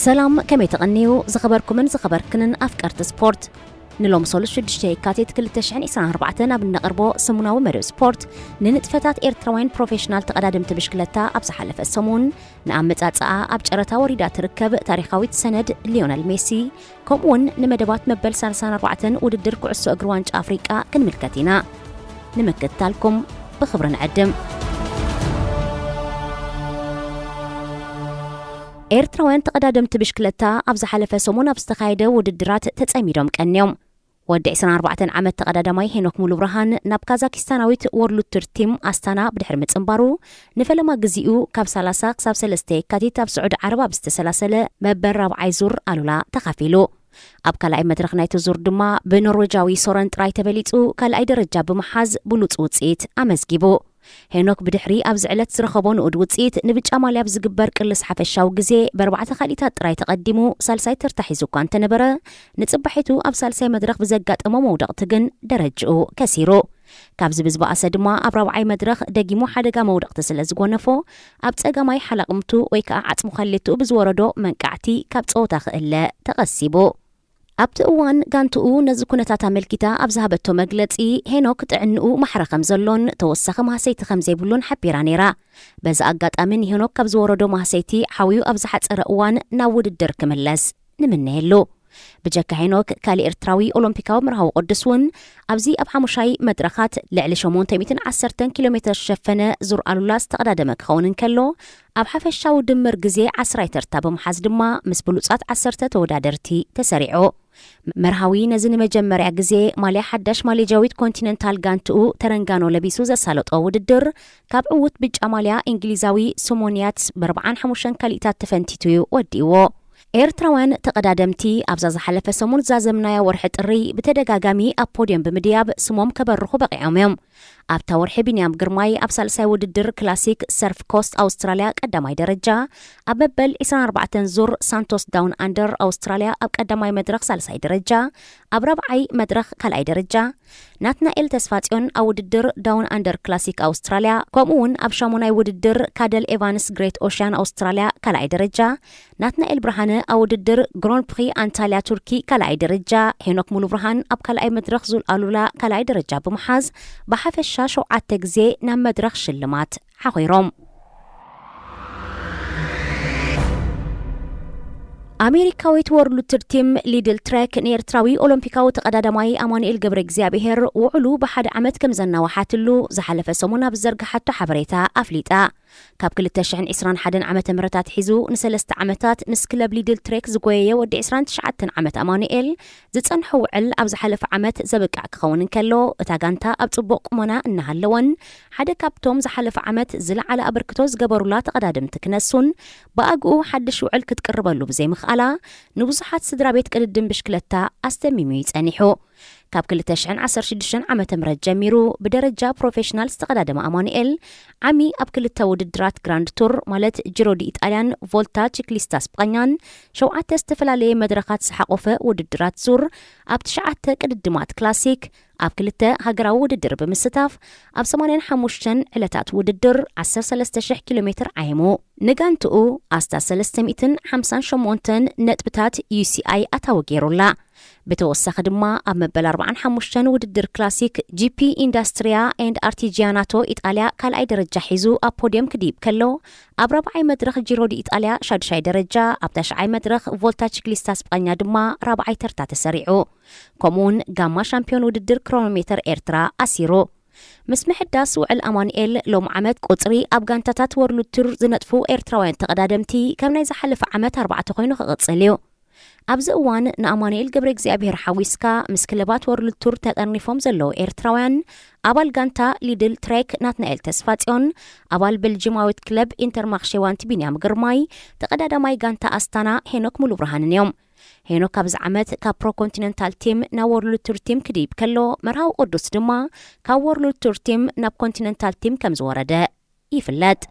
ሰላም፣ ከመይ ተቐንዩ ዝኸበርኩምን ዝኸበርክንን ኣፍቀርቲ ስፖርት? ንሎም ሰሉስ ሽዱሽተ የካቲት ክልተ ሽሕን ዕስራን ኣርባዕተን ኣብ እነቕርቦ ሰሙናዊ መደብ ስፖርት፣ ንንጥፈታት ኤርትራውያን ፕሮፌሽናል ተቐዳደምቲ ብሽክለታ ኣብ ዝሓለፈ ሰሙን ንኣመጻጽኣ ኣብ ጨረታ ወሪዳ ትርከብ ታሪኻዊት ሰነድ ሊዮነል ሜሲ፣ ከምኡውን ንመደባት መበል ሰላሳን ኣርባዕተን ውድድር ኩዕሶ እግሪ ዋንጫ ኣፍሪቃ ክንምልከት ኢና። ንምክትታልኩም ብኽብሪ ንዕድም። ኤርትራውያን ተቐዳደምቲ ብሽክለታ ኣብ ዝሓለፈ ሰሙን ኣብ ዝተኻየደ ውድድራት ተጸሚዶም ቀንዮም። ወዲ ዕስራን ኣርባዕተን ዓመት ተቐዳዳማይ ሄኖክ ሙሉብርሃን ናብ ካዛኪስታናዊት ወርልድ ቱር ቲም ኣስታና ብድሕሪ ምጽንባሩ፣ ንፈለማ ግዜኡ ካብ ሰላሳ ክሳብ ሰለስተ የካቲት ኣብ ስዑዲ ዓረብ ኣብ ዝተሰላሰለ መበል ራብዓይ ዙር ኣሉላ ተኻፊሉ። ኣብ ካልኣይ መድረኽ ናይቲ ዙር ድማ ብኖርዌጃዊ ሶረን ጥራይ ተበሊጹ ካልኣይ ደረጃ ብምሓዝ ብሉጽ ውጽኢት ኣመዝጊቡ። ሄኖክ ብድሕሪ ኣብዚ ዕለት ዝረኸቦ ንኡድ ውጽኢት ንብጫ ማልያ ኣብ ዝግበር ቅልስ ሓፈሻዊ ግዜ ብኣርባዕተ ካሊታት ጥራይ ተቐዲሙ ሳልሳይ ተርታ ሒዙ እኳ እንተነበረ፣ ንጽባሒቱ ኣብ ሳልሳይ መድረኽ ብዘጋጠሞ መውደቕቲ ግን ደረጅኡ ከሲሩ። ካብዚ ብዝበኣሰ ድማ ኣብ ራብዓይ መድረኽ ደጊሙ ሓደጋ መውደቕቲ ስለ ዝጎነፎ፣ ኣብ ጸጋማይ ሓላቕምቱ ወይ ከኣ ዓጽሙ ኻሌትኡ ብዝወረዶ መንቃዕቲ ካብ ጸወታ ክእለ ተቐሲቡ። ኣብቲ እዋን ጋንትኡ ነዚ ኩነታት ኣመልኪታ ኣብ ዝሃበቶ መግለጺ፣ ሄኖክ ጥዕንኡ ማሕረ ከም ዘሎን ተወሳኺ ማህሰይቲ ከም ዘይብሉን ሓቢራ ነይራ። በዚ ኣጋጣሚ ንሄኖክ ካብ ዝወረዶ ማህሰይቲ ሓውዩ ኣብ ዝሓጸረ እዋን ናብ ውድድር ክምለስ ንምነየሉ። ብጀካ ሄኖክ፣ ካልእ ኤርትራዊ ኦሎምፒካዊ መርሃዊ ቅዱስ እውን ኣብዚ ኣብ ሓሙሻይ መድረኻት ልዕሊ ሸሞንተ ሚእትን ዓሰርተን ኪሎ ሜትር ዝሸፈነ ዙር ኣሉላ ዝተቐዳደመ ክኸውን እንከሎ፣ ኣብ ሓፈሻዊ ድምር ግዜ ዓስራይ ተርታ ብምሓዝ ድማ ምስ ብሉጻት ዓሰርተ ተወዳደርቲ ተሰሪዑ። መርሃዊ ነዚ ንመጀመርያ ግዜ ማልያ ሓዳሽ ማሌጃዊት ኮንቲነንታል ጋንትኡ ተረንጋኖ ለቢሱ ዘሳለጦ ውድድር፣ ካብ ዕዉት ብጫ ማልያ እንግሊዛዊ ሱሞን ያትስ ብኣርባዓን ሓሙሽተን ካሊእታት ተፈንቲቱ እዩ ወዲእዎ። ኤርትራውያን ተቐዳደምቲ ኣብዛ ዝሓለፈ ሰሙን ዛዘምናያ ወርሒ ጥሪ ብተደጋጋሚ ኣብ ፖድዮም ብምድያብ ስሞም ከበርኹ በቒዖም እዮም። ኣብታ ወርሒ ቢንያም ግርማይ ኣብ ሳልሳይ ውድድር ክላሲክ ሰርፍ ኮስት ኣውስትራልያ ቀዳማይ ደረጃ፣ ኣብ መበል ዕስራን ኣርባዕተን ዙር ሳንቶስ ዳውን ኣንደር ኣውስትራልያ ኣብ ቀዳማይ መድረኽ ሳልሳይ ደረጃ፣ ኣብ ራብዓይ መድረኽ ካልኣይ ደረጃ፣ ናትናኤል ተስፋጽዮን ኣብ ውድድር ዳውን ኣንደር ክላሲክ ኣውስትራልያ፣ ከምኡ እውን ኣብ ሻሙናይ ውድድር ካደል ኤቫንስ ግሬት ኦሽያን ኣውስትራልያ ካልኣይ ደረጃ፣ ናትናኤል ብርሃነ ኣብ ውድድር ግሮን ፕሪ ኣንታልያ ቱርኪ ካልኣይ ደረጃ፣ ሄኖክ ሙሉብርሃን ኣብ ካልኣይ መድረኽ ዙር ኣሉላ ካልኣይ ደረጃ ብምሓዝ ብሓፈሻ ሸውዓተ ግዜ ናብ መድረኽ ሽልማት ሓኾይሮም። ኣሜሪካዊት ወርልድ ቱር ቲም ሊድል ትሬክ ንኤርትራዊ ኦሎምፒካዊ ተቐዳዳማይ ኣማኑኤል ገብረ እግዚኣብሔር ውዕሉ ብሓደ ዓመት ከም ዘናወሓትሉ ዝሓለፈ ሰሙን ኣብ ዝዘርግሓቶ ሓበሬታ ኣፍሊጣ። ካብ ክልተ ሽሕን ዕስራን ሓደን ዓመተ ምህረት ኣትሒዙ ንሰለስተ ዓመታት ምስ ክለብ ሊድል ትሬክ ዝጎየየ ወዲ ዕስራን ትሽዓተን ዓመት ኣማኑኤል፣ ዝጸንሖ ውዕል ኣብ ዝሓለፈ ዓመት ዘብቅዕ ክኸውን እንከሎ፣ እታ ጋንታ ኣብ ጽቡቕ ቁመና እናሃለወን ሓደ ካብቶም ዝሓለፈ ዓመት ዝለዓለ ኣበርክቶ ዝገበሩላ ተቐዳደምቲ ክነሱን ብኣግኡ ሓድሽ ውዕል ክትቅርበሉ ብዘይምኽኣላ፣ ንብዙሓት ስድራ ቤት ቅድድም ብሽክለታ ኣስደሚሙ እዩ ጸኒሑ። ካብ ክልተ ሽሕን ዓሰርተ ሽዱሽተን ዓመተ ምህረት ጀሚሩ ብደረጃ ፕሮፌሽናል ዝተቐዳደመ ኣማኑኤል፣ ዓሚ ኣብ ክልተ ውድድራት ግራንድ ቱር፣ ማለት ጂሮ ዲ ኢጣልያን ቮልታ ቺክሊስታ ስጳኛን፣ ሸውዓተ ዝተፈላለየ መድረኻት ዝሓቖፈ ውድድራት ዙር፣ ኣብ ትሽዓተ ቅድድማት ክላሲክ፣ ኣብ ክልተ ሃገራዊ ውድድር ብምስታፍ፣ ኣብ ሰማንያን ሓሙሽተን ዕለታት ውድድር ዓሰርተ ሰለስተ ሽሕ ኪሎ ሜትር ዓይሙ። ንጋንትኡ ኣስታት ሰለስተ ሚእትን ሓምሳን ሸሞንተን ነጥብታት ዩ ሲ ኣይ ኣታዊ ገይሩላ። ብተወሳኺ ድማ ኣብ መበል ኣርባዓን ሓሙሽተን ውድድር ክላሲክ ጂ ፒ ኢንዳስትሪያ ኤንድ ኣርቲጂያናቶ ኢጣልያ ካልኣይ ደረጃ ሒዙ ኣብ ፖድየም ክድይብ ከሎ፣ ኣብ ራብዓይ መድረኽ ጂሮ ዲ ኢጣልያ ሻድሻይ ደረጃ፣ ኣብ ታሽዓይ መድረኽ ቮልታ ቺክሊስታ ስጳኛ ድማ ራብዓይ ተርታ ተሰሪዑ። ከምኡውን ጋማ ሻምፒዮን ውድድር ክሮኖሜተር ኤርትራ ኣሲሩ። ምስ ምሕዳስ ውዕል ኣማኑኤል፣ ሎም ዓመት ቁጽሪ ኣብ ጋንታታት ወርልድ ቱር ዝነጥፉ ኤርትራውያን ተቐዳደምቲ ከም ናይ ዝሓለፈ ዓመት ኣርባዕተ ኮይኑ ክቕጽል እዩ። ኣብዚ እዋን ንኣማኑኤል ገብረ እግዚኣብሔር ሓዊስካ ምስ ክለባት ወርልድ ቱር ተጠርኒፎም ዘለዉ ኤርትራውያን፣ ኣባል ጋንታ ሊድል ትሬክ ናትናኤል ተስፋጽዮን፣ ኣባል ቤልጂማዊት ክለብ ኢንተርማኽሼ ዋንቲ ቢንያም ግርማይ፣ ተቐዳዳማይ ጋንታ ኣስታና ሄኖክ ሙሉብርሃንን እዮም። ሄኖክ ኣብዚ ዓመት ካብ ፕሮ ኮንቲነንታል ቲም ናብ ወርልድ ቱር ቲም ክድይብ ከሎ፣ መርሃዊ ቅዱስ ድማ ካብ ወርልድ ቱር ቲም ናብ ኮንቲነንታል ቲም ከም ዝወረደ ይፍለጥ።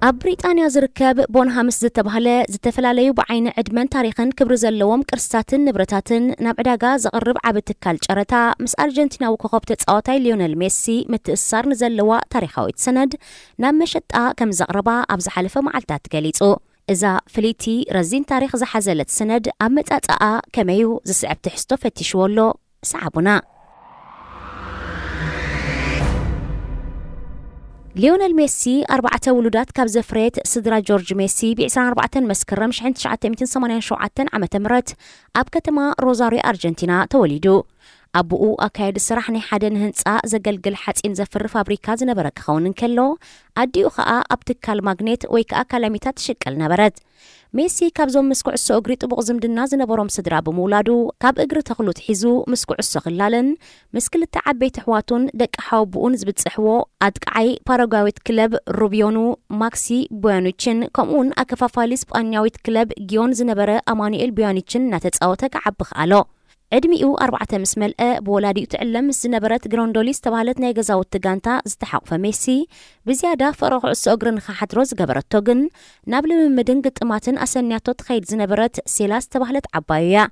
ኣብ ብሪጣንያ ዝርከብ ቦንሃምስ ዝተባህለ ዝተፈላለዩ ብዓይኒ ዕድመን ታሪኽን ክብሪ ዘለዎም ቅርስታትን ንብረታትን ናብ ዕዳጋ ዘቕርብ ዓቢ ትካል ጨረታ፣ ምስ ኣርጀንቲናዊ ኮኸብ ተጻዋታይ ሊዮነል ሜሲ ምትእስሳር ንዘለዋ ታሪኻዊት ሰነድ ናብ መሸጣ ከም ዘቕረባ ኣብ ዝሓለፈ መዓልታት ገሊጹ። እዛ ፍልይቲ ረዚን ታሪኽ ዝሓዘለት ሰነድ ኣብ መጻጻኣ ከመዩ ዝስዕብ ትሕዝቶ ፈቲሽዎ ኣሎ። ሰዓቡና። ሊዮነል ሜሲ ኣርባዕተ ውሉዳት ካብ ዘፍረየት ስድራ ጆርጅ ሜሲ ብ ዕስራን ኣርባዕተን መስከረም ሽሕን ትሽዓተ ሚእትን ሰማንያን ሸውዓተን ዓመተ ምህረት ኣብ ከተማ ሮዛሪዮ ኣርጀንቲና ተወሊዱ። ኣቦኡ ኣካያዲ ስራሕ ናይ ሓደ ንህንጻ ዘገልግል ሓጺን ዘፍሪ ፋብሪካ ዝነበረ ክኸውን እንከሎ፣ ኣዲኡ ኸኣ ኣብ ትካል ማግኔት ወይ ከኣ ካላሚታ ትሽቅል ነበረት። ሜሲ ካብዞም ምስ ኩዕሶ እግሪ ጥቡቕ ዝምድና ዝነበሮም ስድራ ብምውላዱ፣ ካብ እግሪ ተኽሉ ትሒዙ ምስ ኩዕሶ ክላለን ምስ ክልተ ዓበይቲ ኣሕዋቱን ደቂ ሓወቦኡን ዝብጽሕዎ ኣጥቃዓይ ፓራጓያዊት ክለብ ሩብዮኑ ማክሲ ቦያኑችን ከምኡውን ኣከፋፋሊ ስጳኛዊት ክለብ ጊዮን ዝነበረ ኣማኑኤል ቦያኑችን እናተጻወተ ክዓቢ ከኣሎ። ዕድሚኡ ኣርባዕተ ምስ መልአ፣ ብወላዲኡ ትዕለም ምስ ዝነበረት ግሮንዶሊ ዝተባህለት ናይ ገዛውቲ ጋንታ ዝተሓቑፈ ሜሲ፣ ብዝያዳ ፍቕሪ ኩዕሶ እግሪ ንኽሓድሮ ዝገበረቶ ግን፣ ናብ ልምምድን ግጥማትን ኣሰንያቶ ትኸይድ ዝነበረት ሴላ ዝተባህለት ዓባዩ እያ።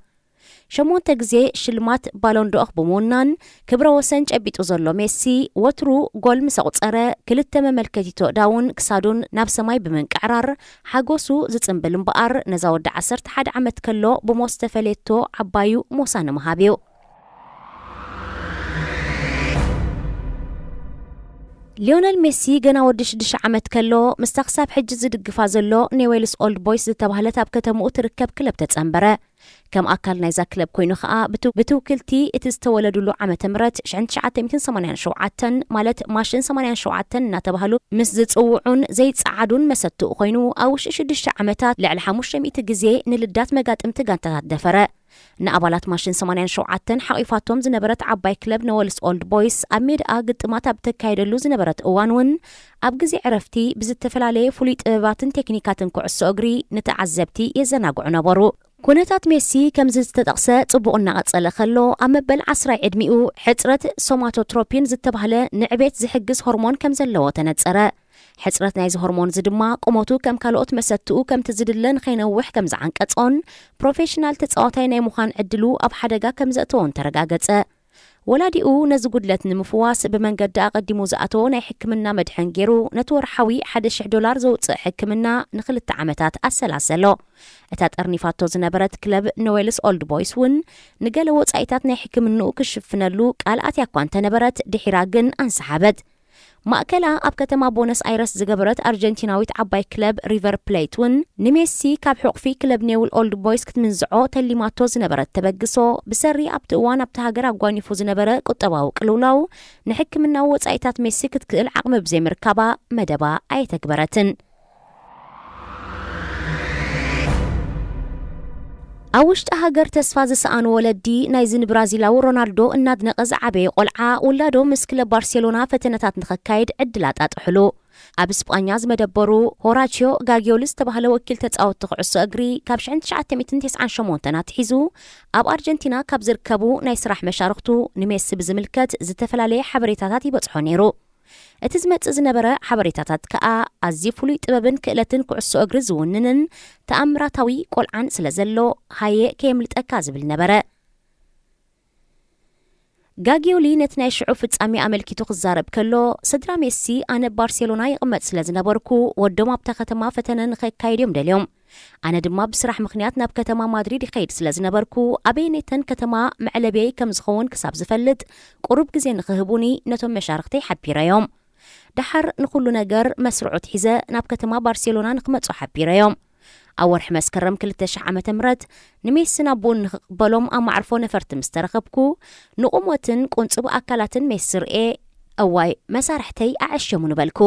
ሸሞንተ ግዜ ሽልማት ባሎን ዶኦኽ ብምውናን ክብረ ወሰን ጨቢጡ ዘሎ ሜሲ፣ ወትሩ ጎል ምስ ኣቑጸረ፣ ክልተ መመልከቲቶ እዳውን ክሳዱን ናብ ሰማይ ብምንቅዕራር፣ ሓጎሱ ዝጽንብል እምበኣር፣ ነዛ ወዲ ዓሰርተ ሓደ ዓመት ከሎ ብሞት ዝተፈለየቶ ዓባዩ ሞሳ ንምሃብ እዩ። ሊዮነል ሜሲ ገና ወዲ ሽዱሽተ ዓመት ከሎ፣ ምስታ ክሳብ ሕጂ ዝድግፋ ዘሎ ኔዌልስ ኦልድ ቦይስ ዝተባህለት ኣብ ከተምኡ ትርከብ ክለብ ተጸንበረ። ከም ኣካል ናይዛ ክለብ ኮይኑ ኸኣ፣ ብትው-፣ ብትውክልቲ እቲ ዝተወለዱሉ ዓመተ ምህረት ሽሕን ትሽዓተ ሚእትን ሰማንያን ሸውዓተን፣ ማለት ማሽን ሰማንያን ሸውዓተን እናተባህሉ ምስ ዝጽውዑን ዘይጸዓዱን መሰትኡ ኮይኑ፣ ኣብ ውሽጢ ሽዱሽተ ዓመታት ልዕሊ ሓሙሽተ ሚእቲ ግዜ ንልዳት መጋጥምቲ ጋንታታት ደፈረ። ንኣባላት ማሽን ሰማንያን ሸውዓተን ሓቒፋቶም ዝነበረት ዓባይ ክለብ ነወልስ ኦልድ ቦይስ ኣብ ሜዳኣ ግጥማት ኣብ እተካየደሉ ዝነበረት እዋን እውን ኣብ ግዜ ዕረፍቲ ብዝተፈላለየ ፍሉይ ጥበባትን ቴክኒካትን ኩዕሶ እግሪ ንተዓዘብቲ የዘናግዑ ነበሩ። ኩነታት ሜሲ ከምዚ ዝተጠቕሰ ጽቡቕ እናቐጸለ ከሎ፣ ኣብ መበል ዓስራይ ዕድሚኡ ሕጽረት ሶማቶትሮፒን ዝተባህለ ንዕቤት ዝሕግዝ ሆርሞን ከም ዘለዎ ተነጸረ። ሕጽረት ናይዚ ሆርሞን እዚ ድማ ቁመቱ ከም ካልኦት መሰትኡ ከምቲ ዝድለ ንኸይነውሕ ከም ዝዓንቀጾን ፕሮፌሽናል ተጻዋታይ ናይ ምዃን ዕድሉ ኣብ ሓደጋ ከም ዘእተዎን ተረጋገጸ። ወላዲኡ ነዚ ጉድለት ንምፍዋስ ብመንገዲ ኣቐዲሙ ዝኣተዎ ናይ ሕክምና መድሕን ገይሩ ነቲ ወርሓዊ ሓደ ሽሕ ዶላር ዘውጽእ ሕክምና ንኽልተ ዓመታት ኣሰላሰሎ። እታ ጠርኒፋቶ ዝነበረት ክለብ ኖዌልስ ኦልድ ቦይስ እውን ንገለ ወጻኢታት ናይ ሕክምንኡ ክሽፍነሉ ቃል ኣትያ እኳ እንተነበረት፣ ድሒራ ግን ኣንሰሓበት። ማእከላ ኣብ ከተማ ቦነስ ኣይረስ ዝገበረት ኣርጀንቲናዊት ዓባይ ክለብ ሪቨር ፕሌት እውን ንሜሲ ካብ ሕቑፊ ክለብ ኔውል ኦልድ ቦይስ ክትምንዝዖ ተሊማቶ ዝነበረት ተበግሶ፣ ብሰሪ ኣብቲ እዋን ኣብቲ ሃገር ኣጓኒፉ ዝነበረ ቁጠባዊ ቅልውላው፣ ንሕክምናዊ ወጻኢታት ሜሲ ክትክእል ዓቕሚ ብዘይምርካባ መደባ ኣየተግበረትን። ኣብ ውሽጢ ሃገር ተስፋ ዝሰኣኑ ወለዲ ናይዚ ንብራዚላዊ ሮናልዶ እናድነቐ ዝዓበየ ቆልዓ፣ ውላዶም ምስ ክለብ ባርሴሎና ፈተነታት ንኸካይድ ዕድል ኣጣጥሕሉ። ኣብ ስጳኛ ዝመደበሩ ሆራቺዮ ጋጊዮሊ ዝተባህለ ወኪል ተጻወትቲ ኩዕሶ እግሪ፣ ካብ ሽሕን ትሽዓተ ሚእትን ተስዓን ሸሞንተን ኣትሒዙ ኣብ ኣርጀንቲና ካብ ዝርከቡ ናይ ስራሕ መሻርኽቱ ንሜሲ ብዝምልከት ዝተፈላለየ ሓበሬታታት ይበጽሖ ነይሩ። እቲ ዝመጽእ ዝነበረ ሓበሬታታት ከኣ ኣዝዩ ፍሉይ ጥበብን ክእለትን ኩዕሶ እግሪ ዝውንንን ተኣምራታዊ ቆልዓን ስለ ዘሎ፣ ሃየ ከየምልጠካ ዝብል ነበረ። ጋጊዮሊ ነቲ ናይ ሽዑ ፍጻሜ ኣመልኪቱ ክዛረብ ከሎ፣ ስድራ ሜሲ ኣነ ባርሴሎና ይቕመጥ ስለ ዝነበርኩ፣ ወዶም ኣብታ ከተማ ፈተነ ንኸካይድ እዮም ደልዮም። ኣነ ድማ ብስራሕ ምኽንያት ናብ ከተማ ማድሪድ ይኸይድ ስለ ዝነበርኩ፣ ኣበየነይተን ከተማ መዕለብየይ ከም ዝኸውን ክሳብ ዝፈልጥ፣ ቁሩብ ግዜ ንኽህቡኒ ነቶም መሻርኽተይ ሓቢረዮም። ደሓር ንኹሉ ነገር መስርዑ ኣትሒዘ ናብ ከተማ ባርሴሎና ንኽመጹ ሓቢረዮም። ኣብ ወርሒ መስከረም ክልተ ሽሕ ዓመተ ምህረት ንሜስን ኣቦኡን ንኽቕበሎም ኣብ ማዕርፎ ነፈርቲ ምስ ተረኸብኩ፣ ንቑመትን ቁንጽብ ኣካላትን ሜሲ ርእየ፣ "እዋይ፣ መሳርሕተይ ኣዐሽዮሙኒ" በልኩ።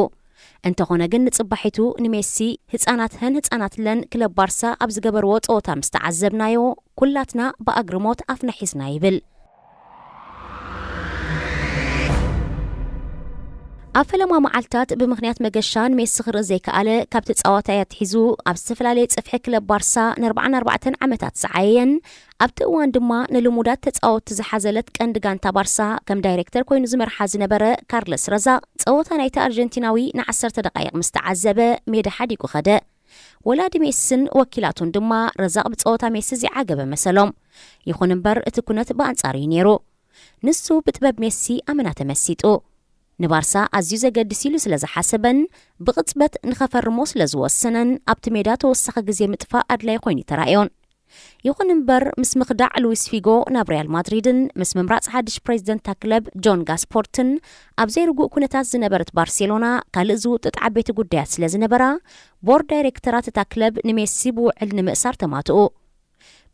እንተኾነ ግን ንጽባሒቱ ንሜሲ ህጻናትህን ህጻናትለን ክለብ ባርሳ ኣብ ዝገበርዎ ጸወታ ምስ ተዓዘብናዮ፣ ኩላትና ብኣግርሞት ኣፍና ሒዝና ይብል። ኣብ ፈለማ መዓልታት ብምኽንያት መገሻ ንሜሲ ክርኢ ዘይከኣለ ካብ ተጻዋታይ ኣትሒዙ ኣብ ዝተፈላለየ ጽፍሒ ክለብ ባርሳ ን ኣርባዓን ኣርባዕተን ዓመታት ዝዓየየን ኣብቲ እዋን ድማ ንልሙዳት ተጻወትቲ ዝሓዘለት ቀንዲ ጋንታ ባርሳ ከም ዳይሬክተር ኮይኑ ዝመርሓ ዝነበረ ካርለስ ረዛቕ ጸወታ ናይቲ ኣርጀንቲናዊ ን ዓሰርተ ደቓይቕ ምስ ተዓዘበ ሜዳ ሓዲጉ ኸደ። ወላዲ ሜስን ወኪላቱን ድማ ረዛቕ ብጸወታ ሜሲ ዝዓገበ መሰሎም። ይኹን እምበር እቲ ኩነት ብኣንጻሩ እዩ ነይሩ። ንሱ ብጥበብ ሜሲ ኣመና ተመሲጡ። ንባርሳ ኣዝዩ ዘገድስ ኢሉ ስለ ዝሓሰበን ብቕጽበት ንኸፈርሞ ስለ ዝወሰነን ኣብቲ ሜዳ ተወሳኺ ግዜ ምጥፋእ ኣድላይ ኮይኑ ተራእዮን። ይኹን እምበር ምስ ምኽዳዕ ሉዊስ ፊጎ ናብ ሪያል ማድሪድን ምስ ምምራጽ ሓድሽ ፕሬዚደንት እታ ክለብ ጆን ጋስፖርትን ኣብ ዘይርጉእ ኩነታት ዝነበረት ባርሴሎና ካልእ ዝውጥጥ ዓበይቲ ጉዳያት ስለ ዝነበራ ቦርድ ዳይሬክተራት እታ ክለብ ንሜሲ ብውዕል ንምእሳር ተማትኡ።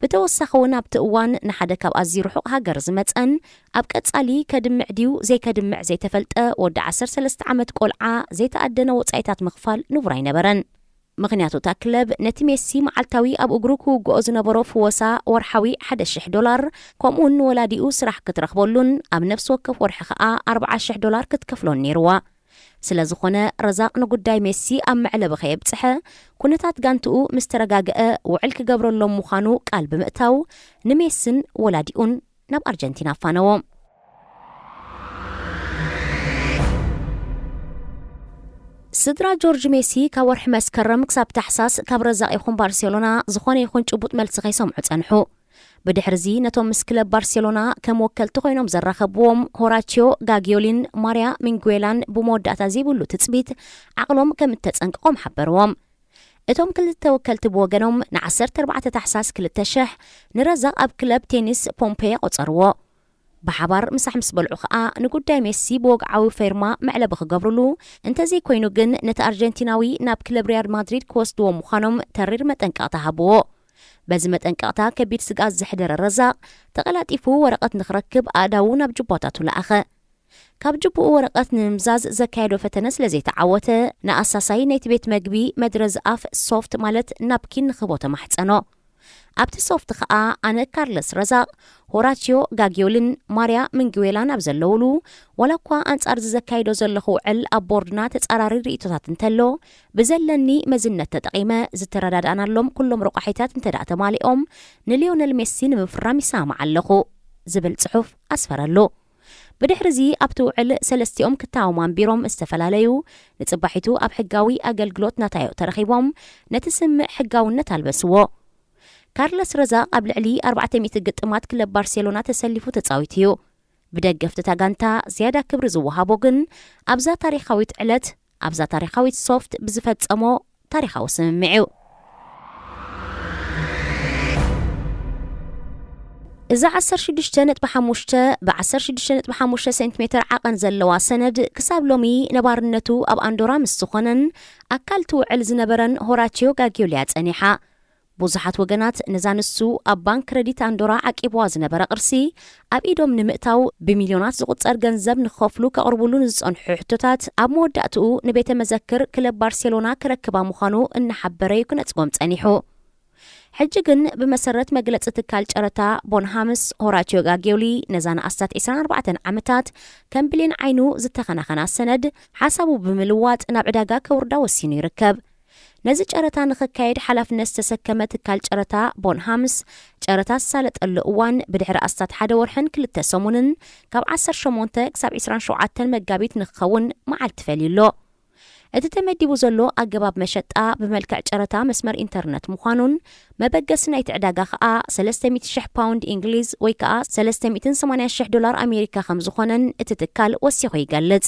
ብተወሳኺ እውን ኣብቲ እዋን ንሓደ ካብ ኣዝዩ ርሑቕ ሃገር ዝመጸን ኣብ ቀጻሊ ከድምዕ ድዩ ዘይከድምዕ ዘይተፈልጠ ወዲ ዓሰርተ ሰለስተ ዓመት ቆልዓ ዘይተኣደነ ወጻኢታት ምኽፋል ንቡር ኣይነበረን። ምኽንያቱ እታ ክለብ ነቲ ሜሲ መዓልታዊ ኣብ እግሩ ክውግኦ ዝነበሮ ፍወሳ ወርሓዊ ሓደ ሽሕ ዶላር ከምኡውን ንወላዲኡ ስራሕ ክትረኽበሉን ኣብ ነፍሲ ወከፍ ወርሒ ኸኣ ኣርብዓ ሽሕ ዶላር ክትከፍሎን ነይርዋ። ስለ ዝኾነ ረዛቕ ንጉዳይ ሜሲ ኣብ መዕለቢ ከየብጽሐ ኩነታት ጋንትኡ ምስ ተረጋግአ ውዕል ክገብረሎም ምዃኑ ቃል ብምእታው ንሜስን ወላዲኡን ናብ ኣርጀንቲና ኣፋነዎም። ስድራ ጆርጅ ሜሲ ካብ ወርሒ መስከረም ክሳብ ታሕሳስ ካብ ረዛቕ ይኹን ባርሴሎና ዝኾነ ይኹን ጭቡጥ መልሲ ከይሰምዑ ጸንሑ። ብድሕርዚ ነቶም ምስ ክለብ ባርሴሎና ከም ወከልቲ ኮይኖም ዘራኸብዎም ሆራቺዮ ጋጊዮሊን ማርያ ሚንጉዌላን ብመወዳእታ ዘይብሉ ትጽቢት ዓቕሎም ከም እተጸንቀቖም ሓበርዎም። እቶም ክልተ ወከልቲ ብወገኖም ን ዓሰርተ ኣርባዕተ ታሕሳስ ክልተ ሽሕ ንረዛቕ ኣብ ክለብ ቴኒስ ፖምፔ ቆጸርዎ። ብሓባር ምሳሕ ምስ በልዑ ኸኣ ንጉዳይ ሜሲ ብወግዓዊ ፌርማ መዕለቢ ክገብርሉ፣ እንተዘይኮይኑ ግን ነቲ ኣርጀንቲናዊ ናብ ክለብ ሪያል ማድሪድ ክወስድዎ ምዃኖም ተሪር መጠንቀቕታ ሃብዎ። በዚ መጠንቀቕታ ከቢድ ስግኣት ዘሕደረ ረዛቕ ተቐላጢፉ ወረቐት ንኽረክብ ኣእዳዉ ናብ ጅባታቱ ለኣኸ። ካብ ጅቡኡ ወረቐት ንምምዛዝ ዘካየዶ ፈተነ ስለ ዘይተዓወተ ንኣሳሳይ ናይቲ ቤት መግቢ መድረዚ ኣፍ ሶፍት ማለት ናፕኪን ንኽህቦ ተማሕጸኖ። ኣብቲ ሶፍት ኸኣ ኣነ ካርለስ ረዛቕ፣ ሆራቺዮ ጋጊዮልን ማርያ ምንግዌላን ኣብ ዘለውሉ ዋላ እኳ ኣንጻር እዚ ዘካይዶ ዘለኹ ውዕል ኣብ ቦርድና ተጻራሪ ርእይቶታት እንተሎ ብዘለኒ መዝነት ተጠቒመ ዝተረዳዳእናሎም ኩሎም ረቋሒታት እንተ ደኣ ተማሊኦም ንሊዮነል ሜሲ ንምፍራም ይሰማማዕ ኣለኹ ዝብል ጽሑፍ ኣስፈረሉ። ብድሕሪ እዚ ኣብቲ ውዕል ሰለስቲኦም ክተኣሙ ኣንቢሮም ምስ ተፈላለዩ ንጽባሒቱ ኣብ ሕጋዊ ኣገልግሎት ናታዮ ተረኺቦም ነቲ ስምምዕ ሕጋውነት ኣልበስዎ። ካርለስ ረዛቕ ኣብ ልዕሊ ኣርባዕተ ሚእቲ ግጥማት ክለብ ባርሴሎና ተሰሊፉ ተጻዊቱ እዩ። ብደገፍቲ እታ ጋንታ ዝያዳ ክብሪ ዝወሃቦ ግን ኣብዛ ታሪኻዊት ዕለት ኣብዛ ታሪኻዊት ሶፍት ብዝፈጸሞ ታሪኻዊ ስምምዕ እዩ። እዛ ዓሰርተ ሽዱሽተ ነጥቢ ሓሙሽተ ብ ዓሰርተ ሽዱሽተ ነጥቢ ሓሙሽተ ሴንቲሜተር ዓቐን ዘለዋ ሰነድ ክሳብ ሎሚ ነባርነቱ ኣብ ኣንዶራ ምስ ዝኾነን ኣካል እቲ ውዕል ዝነበረን ሆራቺዮ ጋጊዮል እያ ጸኒሓ። ብዙሓት ወገናት ነዛ ንሱ ኣብ ባንክ ክረዲት ኣንዶራ ዓቂብዋ ዝነበረ ቅርሲ ኣብ ኢዶም ንምእታው ብሚልዮናት ዝቑጸር ገንዘብ ንክኸፍሉ ከቕርብሉ ንዝጸንሑ ሕቶታት ኣብ መወዳእትኡ ንቤተ መዘክር ክለብ ባርሴሎና ክረክባ ምዃኑ እናሓበረ እዩ ክነጽጎም ጸኒሑ። ሕጂ ግን ብመሰረት መግለጺ ትካል ጨረታ ቦንሃምስ ሆራቺዮ ጋጊዮሊ ነዛ ንኣስታት ዕስራን ኣርባዕተን ዓመታት ከም ብሌን ዓይኑ ዝተኸናኸና ሰነድ ሓሳቡ ብምልዋጥ ናብ ዕዳጋ ከውርዳ ወሲኑ ይርከብ። ነዚ ጨረታ ንኽካየድ ሓላፍነት ዝተሰከመ ትካል ጨረታ ቦንሃምስ ጨረታ ዝሳለጠሉ እዋን ብድሕሪ ኣስታት ሓደ ወርሕን ክልተ ሰሙንን ካብ ዓሰርተ ሸሞንተ ክሳብ ዕስራን ሸውዓተን መጋቢት ንክኸውን መዓልቲ ፈልዩ ኣሎ። እቲ ተመዲቡ ዘሎ ኣገባብ መሸጣ ብመልክዕ ጨረታ መስመር ኢንተርነት ምዃኑን መበገሲ ናይቲ ዕዳጋ ከኣ ሰለስተ ሚእቲ ሽሕ ፓውንድ እንግሊዝ ወይ ከኣ ሰለስተ ሚእትን ሰማንያን ሽሕ ዶላር ኣሜሪካ ከም ዝኾነን እቲ ትካል ወሲኹ ይገልጽ።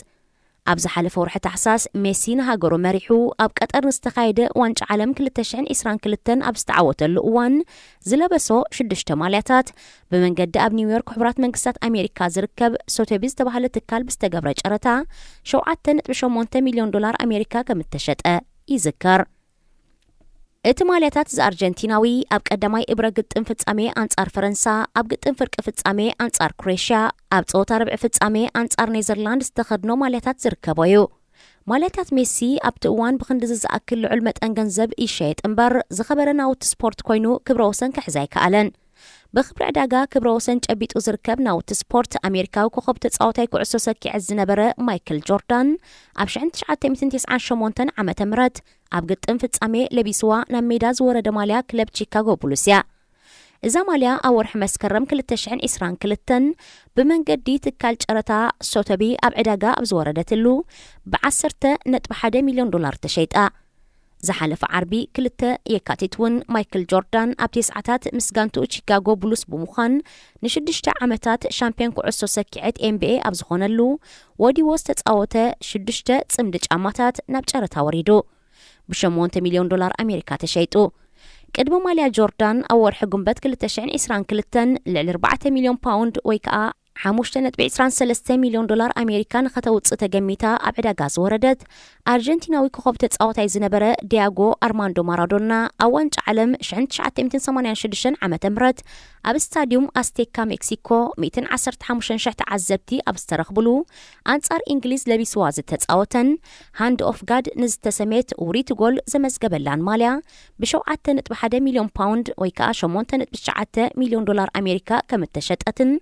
ኣብ ዝሓለፈ ወርሒ ታሕሳስ ሜሲ ንሃገሩ መሪሑ ኣብ ቀጠር ንዝተኻየደ ዋንጫ ዓለም ክልተ ሽሕን ዕስራን ክልተን ኣብ ዝተዓወተሉ እዋን ዝለበሶ ሽዱሽተ ማልያታት ብመንገዲ ኣብ ኒውዮርክ ሕቡራት መንግስታት ኣሜሪካ ዝርከብ ሶቴቢ ዝተባህለ ትካል ብዝተገብረ ጨረታ ሸውዓተ ነጥቢ ሸሞንተ ሚልዮን ዶላር ኣሜሪካ ከም እተሸጠ ይዝከር። እቲ ማልያታት እዚ ኣርጀንቲናዊ ኣብ ቀዳማይ እብረ ግጥም ፍጻሜ ኣንጻር ፈረንሳ፣ ኣብ ግጥም ፍርቂ ፍጻሜ ኣንጻር ክሮኤሽያ፣ ኣብ ጸወታ ርብዒ ፍጻሜ ኣንጻር ኔዘርላንድስ ዝተኸድኖ ማልያታት ዝርከቦ እዩ። ማልያታት ሜሲ ኣብቲ እዋን ብኽንድዚ ዝኣክል ልዑል መጠን ገንዘብ ይሸየጥ እምበር ዝኸበረ ናውቲ ስፖርት ኮይኑ ክብረ ወሰን ክሕዝ ኣይከኣለን። ብኽብሪ ዕዳጋ ክብረ ወሰን ጨቢጡ ዝርከብ ናውቲ ስፖርት ኣሜሪካዊ ኮኸብ ተጻዋታይ ኩዕሶ ሰኪዐት ዝነበረ ማይክል ጆርዳን ኣብ ሽሕን ትሽዓተ ሚእትን ተስዓን ሸሞንተን ዓመተ ምህረት ኣብ ግጥም ፍጻሜ ለቢስዋ ናብ ሜዳ ዝወረደ ማልያ ክለብ ቺካጎ ቡልስ እያ። እዛ ማልያ ኣብ ወርሒ መስከረም ክልተ ሽሕን ዕስራን ክልተን ብመንገዲ ትካል ጨረታ ሶተቢ ኣብ ዕዳጋ ኣብ ዝወረደትሉ ብ ዓሰርተ ነጥቢ ሓደ ሚልዮን ዶላር ተሸይጣ። ዝሓለፈ ዓርቢ ክልተ የካቲት እውን ማይክል ጆርዳን ኣብ ተስዓታት ምስ ጋንትኡ ቺካጎ ቡልስ ብምዃን ንሽዱሽተ ዓመታት ሻምፒዮን ኩዕሶ ሰኪዐት ኤንቢኤ ኣብ ዝኾነሉ ወዲዎ ዝተጻወተ ሽዱሽተ ጽምዲ ጫማታት ናብ ጨረታ ወሪዱ። ብሸሞንተ ሚልዮን ዶላር ኣሜሪካ ተሸይጡ። ቅድሚ ማልያ ጆርዳን ኣብ ወርሒ ጉንበት ክልተ ሽሕን ዕስራን ክልተን ልዕሊ ኣርባዕተ ሚልዮን ፓውንድ ወይ ከኣ ሓሙሽተ ነጥቢ ዕስራን ሰለስተ ሚልዮን ዶላር ኣሜሪካ ንኸተውጽእ ተገሚታ ኣብ ዕዳጋ ዝወረደት ኣርጀንቲናዊ ኮኸብ ተጻዋታይ ዝነበረ ዲያጎ ኣርማንዶ ማራዶና ኣብ ዋንጫ ዓለም ሽሕን ትሽዓተ ሚእትን ሰማንያን ሽዱሽተን ዓመተ ምህረት ኣብ ስታዲዩም ኣስቴካ ሜክሲኮ ሚእትን ዓሰርተ ሓሙሽተን ሽሕ ተዓዘብቲ ኣብ ዝተረኽብሉ ኣንጻር እንግሊዝ ለቢስዋ ዝተጻወተን ሃንድ ኦፍ ጋድ ንዝተሰሜት ውሪት ጎል ዘመዝገበላን ማልያ ብሸውዓተ ነጥቢ ሓደ ሚልዮን ፓውንድ ወይ ከኣ ሸሞንተ ነጥቢ ትሽዓተ ሚልዮን ዶላር ኣሜሪካ ከም እተሸጠትን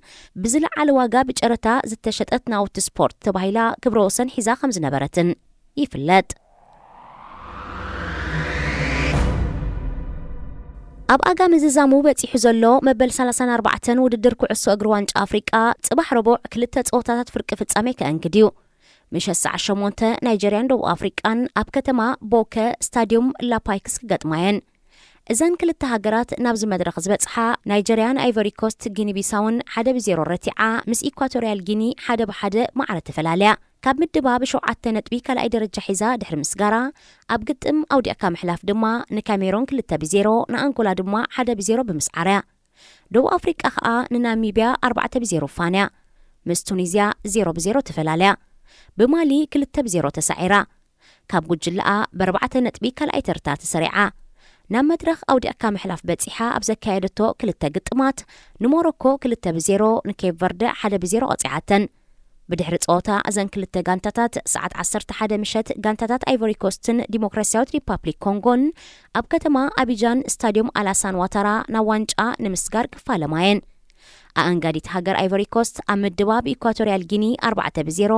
ብዝለዓለ ዋጋ ብጨረታ ዝተሸጠት ናውቲ ስፖርት ተባሂላ ክብረ ወሰን ሒዛ ከም ዝነበረትን ይፍለጥ። ኣብ ኣጋ ምዝዛሙ በጺሑ ዘሎ መበል ሰላሳን ኣርባዕተን ውድድር ኩዕሶ እግሪ ዋንጫ ኣፍሪቃ ጽባሕ ረቡዕ ክልተ ጸወታታት ፍርቂ ፍጻሜ ከእንግድ እዩ። ምሸት ሰዓት ሸሞንተ ናይጀርያን ደቡብ ኣፍሪቃን ኣብ ከተማ ቦከ ስታዲዩም ላፓይክስ ክገጥማ እየን። እዘን ክልተ ሃገራት ናብዚ መድረኽ ዝበጽሓ ናይጀርያን ኣይቨሪ ኮስት ጊኒ ቢሳውን ሓደ ብዜሮ ረቲዓ ምስ ኢኳቶርያል ጊኒ ሓደ ብሓደ ማዕረ ተፈላለያ። ካብ ምድባ ብሸውዓተ ነጥቢ ካልኣይ ደረጃ ሒዛ ድሕሪ ምስጋራ ኣብ ግጥም ኣውዲቕካ ምሕላፍ ድማ ንካሜሮን ክልተ ብዜሮ ንኣንጎላ ድማ ሓደ ብዜሮ ብምስዓር እያ። ደቡብ ኣፍሪቃ ከኣ ንናሚብያ ኣርባዕተ ብዜሮ ፋንያ ምስ ቱኒዝያ ዜሮ ብዜሮ ተፈላለያ። ብማሊ ክልተ ብዜሮ ተሳዒራ ካብ ጉጅለኣ ብኣርባዕተ ነጥቢ ካልኣይ ተርታ ተሰሪዓ ናብ መድረኽ ኣውዲቕካ ምሕላፍ በጺሓ ኣብ ዘካየደቶ ክልተ ግጥማት ንሞሮኮ ክልተ ብዜሮ ንኬፕ ቨርደ ሓደ ብዜሮ ቀጺዓተን። ብድሕሪ ጸወታ እዘን ክልተ ጋንታታት ሰዓት ዓሰርተ ሓደ ምሸት ጋንታታት ኣይቨሪ ኮስትን ዲሞክራሲያዊት ሪፓብሊክ ኮንጎን ኣብ ከተማ ኣቢጃን ስታዲዮም ኣላሳን ዋታራ ናብ ዋንጫ ንምስጋር ክፋለማ እየን። ኣኣንጋዲት ሃገር ኣይቨሪ ኮስት ኣብ ምድባ ብኢኳቶርያል ጊኒ ኣርባዕተ ብዜሮ፣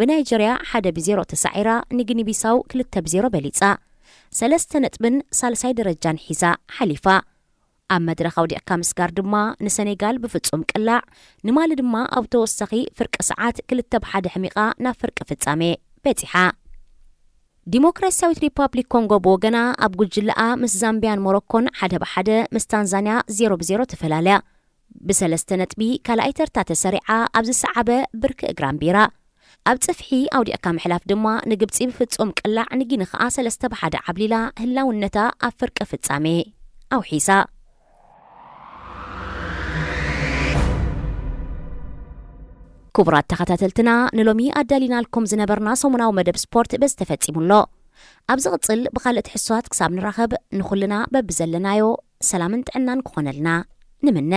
ብናይጀርያ ሓደ ብዜሮ ተሳዒራ ንጊኒ ቢሳው ክልተ ብዜሮ በሊጻ። ሰለስተ ነጥብን ሳልሳይ ደረጃን ሒዛ ሓሊፋ። ኣብ መድረኽ ኣውዲቕካ ምስጋር ድማ ንሰኔጋል ብፍጹም ቅላዕ፣ ንማሊ ድማ ኣብ ተወሳኺ ፍርቂ ሰዓት ክልተ ብሓደ ሕሚቓ ናብ ፍርቂ ፍጻሜ በጺሓ። ዲሞክራሲያዊት ሪፓብሊክ ኮንጎ ብወገና ኣብ ጉጅለኣ ምስ ዛምቢያን ሞሮኮን ሓደ ብሓደ፣ ምስ ታንዛንያ ዜሮ ብዜሮ ተፈላለያ። ብሰለስተ ነጥቢ ካልኣይ ተርታ ተሰሪዓ ኣብ ዝሰዓበ ብርኪ እግራ ኣንቢራ። ኣብ ጽፍሒ ኣውዲቕካ ምሕላፍ ድማ ንግብጺ ብፍጹም ቅላዕ፣ ንጊኒ ኸኣ ሰለስተ ብሓደ ዓብሊላ ህላውነታ ኣብ ፍርቂ ፍጻሜ ኣውሒሳ። ክቡራት ተኸታተልትና፣ ንሎሚ ኣዳሊናልኩም ዝነበርና ሰሙናዊ መደብ ስፖርት በዚ ተፈጺሙ ኣሎ። ኣብ ዝቕጽል ብኻልእ ትሕዝቶታት ክሳብ ንራኸብ፣ ንኹልና በብዘለናዮ ሰላምን ጥዕናን ክኾነልና ንምነ።